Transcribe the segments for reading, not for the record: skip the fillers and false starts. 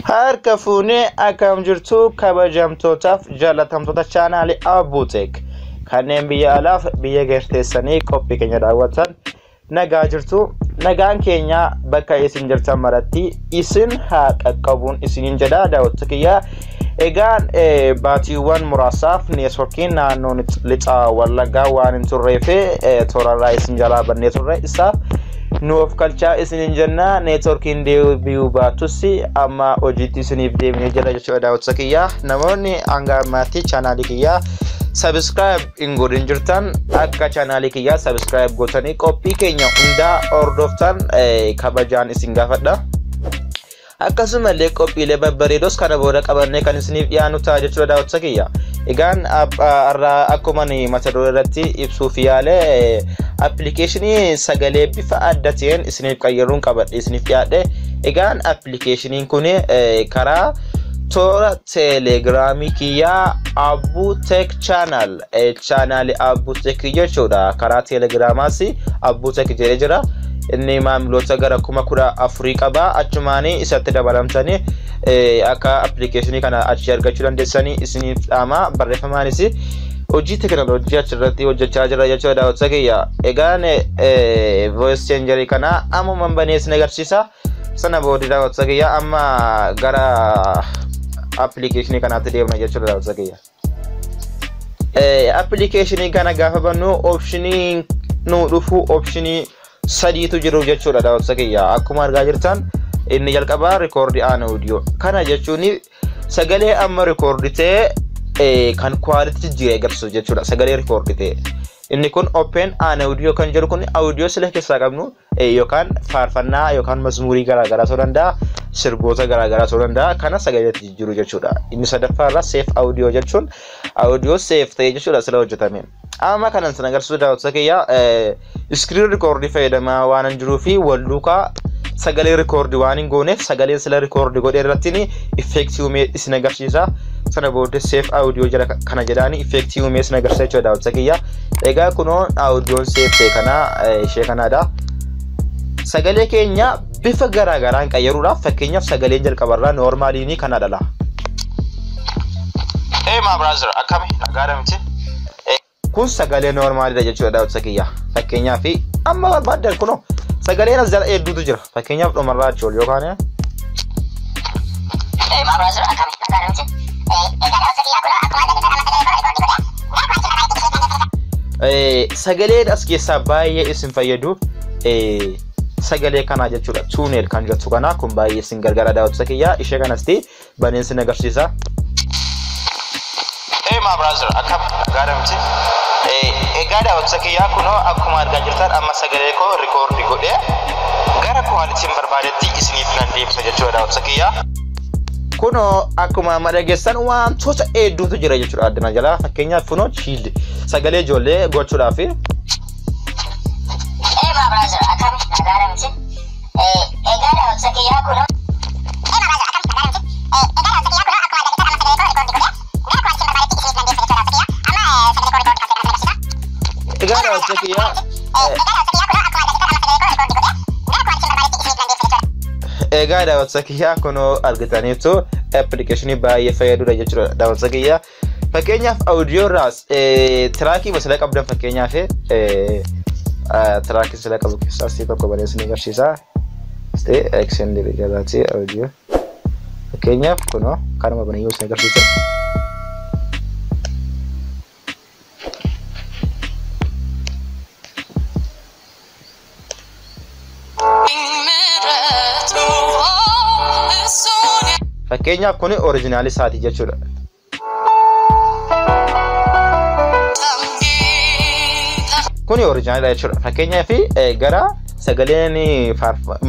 Harka fuunee akkam jirtu kabajamtootaaf jaalatamtoota chaanaalii Abbuuteek kanneen biyya alaaf biyya garteessanii qophii keenya daawwatan nagaa jirtu. Nagaan keenya bakka isin jirtan maratti isin haa qaqqabuun isiniin jedha daawwattoota kiyya. Egaan baatiiwwan muraasaaf neetworkiin naannoo lixa Wallaggaa waan hin turreef toorarraa isin jalaa bannee turre isaaf nu of kalchaa isiniin jenna. Neetworkiin deebi'uu baatus amma hojiitti isiniif deebinee jira jechuudha daawwattoota kiyya. Namoonni hanga ammaatti chaanaalii kiyyaa subscribe hin godhin jirtan akka chaanaalii kiyyaa subscribe gootanii qophii keenya hundaa hordoftan kabajaan isin gaafadha. Akkasumallee qophiilee babbareedos kana booda qabannee kan isiniif dhiyaannu ta'a jechuudha daawwattoota kiyya. Egaan har'a akkuma mata duree irratti ibsuuf yaale appilikeeshinii sagalee bifa adda ta'een isiniif qayyaruun qabadhe isiniif dhiyaadhe. Egaan appilikeeshiniin kun karaa toora teelegiraamii kiyyaa Abbuutek chaanaal chaanaalii Abbuutek jechuudha. Karaa teelegiraamaas Abbuutek jedhee jira. Inni maamiloota gara 14,000 qaba. Achumaanii isatti dabalamtanii akka appilikeeshinii kana achi argachuu dandeessanii isiniif dhaama. Barreeffamaanis hojii teekinooloojii achirratti hojjechaa jira jechuudha daawwattoota kiyya. Egaan voice changer kana ammuma banee isin agarsiisa. Sana booda daawwattoota kiyya amma gara appilikeeshinii kanaatti deemna jechuudha daawwattoota kiyya. Appilikeeshinii kana gaafa bannu oopshinii nu dhufu oopshinii sadiitu jiru jechuudha daawwattoota kiyya. Akkuma argaa jirtan inni jalqabaa rikoordi aan audio. Kana jechuun sagalee amma rikoordi ta'e kan kwaalitii jijjiiree agarsiisu jechuudha. Sagalee rikoordi ta'e. Inni kun open aan audio kan jedhu kun audio sila keessaa qabnu yookaan faarfannaa yookaan mazmuurii garaagaraa ta'uu danda'a, sirboota garaagaraa ta'uu danda'a. Kana sagaleetti jijjiiru jechuudha. Inni sadaffaa irraa safe audio jechuun audio safe ta'e jechuudha sila hojjetame. Amma kanan sin agarsiisu daawwattoota kiyya screen record fayyadamaa waan hin jiruu fi wal duukaa sagalee rikoordi waan hin gooneef sagaleen sila rikoordi godhee irratti effeektii uumee isin agarsiisa. Sana booddee safe audio jala kana jedhaani effeektii uumee isin agarsiisa jechuudha daawwattoota kiyya. Egaa kunoo audioon safe ta'e kana ishee kanaadha. Sagalee keenya bifa garaagaraan qayyaruudhaaf fakkeenyaaf sagaleen jalqabarraa noormaaliinii kana dhala. Hey my brother, akkami nagaadha miti? Kun sagalee noormaalidha jechuudha daawwattoota kiyya. Fakkeenyaaf amma barbaaddan kunoo sagaleen as jala hedduutu jira. Fakkeenyaaf dhumarraa achi ol yookaan Hey my brother, akkami nagaadha miti? Egaa daawwattoota kiyyaa kunoo akkuma argaa jirtan amma sagalee koo rikoordii godhee. Sagaleen as keessaa baay'ee isin fayyadu sagalee kanaa jechuudha. Tuuneel kan jettu kana kun baay'ee isin gargaara daawwattoota kiyya. Ishee kanasti baneen isin agarsiisa. Hey my brother, akkam nagaadha miti? Egaa daawwattoota kiyyaa kunoo akkuma argaa jirtan amma sagalee koo rikoordi godhee gara kwaalitiin barbaadetti isiniif nan deebisa jechuudha daawwattoota kiyyaa. Kunoo akkuma amma dhageessan wantoota hedduutu jira jechuudha addana jala. Fakkeenyaaf kunoo chiildi sagalee ijoollee gochuudhaaf. Hey my brother, akkam nagaadha miti? Egaa daawwattoota kiyyaa kunoo Hey my brother, akkam nagaadha miti? Egaa daawwattoota kiyyaa kunoo akkuma argaa jirtan amma sagalee koo rikoordi godhee gara kwaalitiin barbaadetti isiniif nan deebisa jechuudha daawwattoota kiyyaa. Amma sagalee koo rikoordi kan ta'e kana agarsiisa. Egaa daawwattoota kiyyaa Egaa daawwattoota kiyyaa kunoo argitaniitu appilikeeshinii baay'ee fayyadudha jechuudha daawwattoota kiyyaa. Fakkeenyaaf audio irraas tiraakii sila qabdan fakkeenyaaf tiraakii sila qabu keessaa si tokko banee isin agarsiisa. Stay extended jalaati audio. Fakkeenyaaf kunoo kanuma banee isin agarsiisa. Fakkeenyaaf kun oriijinaali isaati jechuudha. Kuni oriijinaalidha jechuudha. Fakkeenyaaf gara sagaleen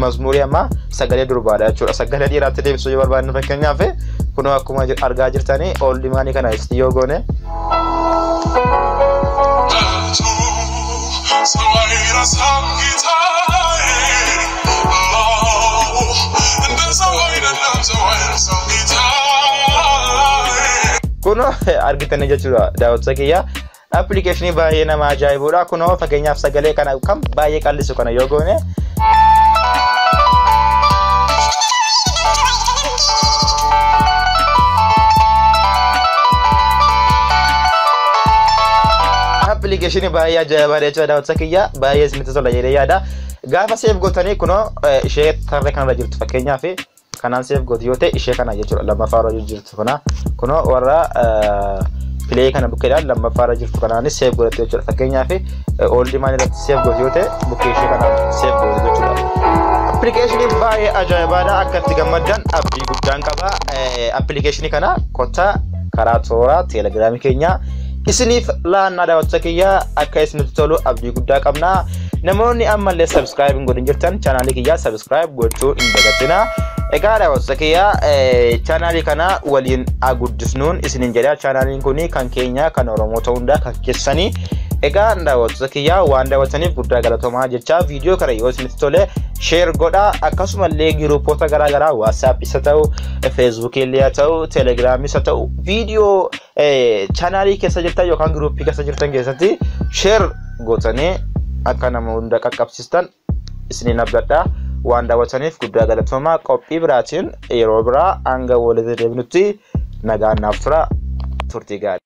mazmuurii ammaa sagalee durbaadha jechuudha. Sagalee dhiiraatti deebisuu yoo barbaadnu fakkeenyaaf kunoo akkuma argaa jirtanii ooldimaanii kana itti yoo goone. Kunoo argitanii jechuudha daawwattoota kiyya. Appilikeeshinii baay'ee nama ajaa'ibudha. Kunoo fakkeenyaaf sagalee kana kan baay'ee qallisu kana yoo goone. Appilikeeshinii baay'ee ajaa'ibaa jechuudha daawwattoota kiyya, baay'ee isinitti tola jedhee yaada. Gaafa save gootanii kunoo ishee tarree kanarra jirtu, fakkeenyaaf kanaan save gootu yoo ta'e, ishee kana jechuudha, lammaffaarra jirtu kana, kunoo warra play kana bukkeedhaan lammaffaarra jirtu kanaanis save godhattu jechuudha. Fakkeenyaaf old money irratti save gootu yoo ta'e, bukkee ishee kanaan save gootu jechuudha. Appilikeeshiniin baay'ee ajaa'ibaadha, akka itti gammaddan abdii guddaan qaba. Appilikeeshinii kana kottaa karaa toora teelegiraamii keenya isiniif laannaa. Daawwattoota kiyya, akka isinitti tolu abdii guddaa qabna. Namoonni ammallee subscribe hin godhin jirtan, chaanaalii kiyyaa subscribe gochuu hin dagatinaa. Egaa daawwattoota kiyya, chaanaalii kana waliin guddisnuun isiniin jedha. Chaanaaliin kun kan keenya, kan Oromoota hundaa, kan keessanii. Egaa daawwattoota kiyya, waan daawwataniif guddaa galatoomaa jecha, viidiyoo kana yoo isinitti tole share godhaa, akkasumallee giruupoota garaagaraa WhatsApp isa ta'u, Feesbuukii illee haa ta'u, Teelegiraamii isa ta'u, viidiyoo chaanaalii keessa jirtan yookaan giruuppii keessa jirtan keessatti share gootanii akka nama hunda qaqqabsiistan isiniin abdadha. Waan daawwataniif guddaa galatoomaa. Qophii biraatiin yeroo biraa hanga walitti deebinutti nagaan naaf tura, turtii gaarii.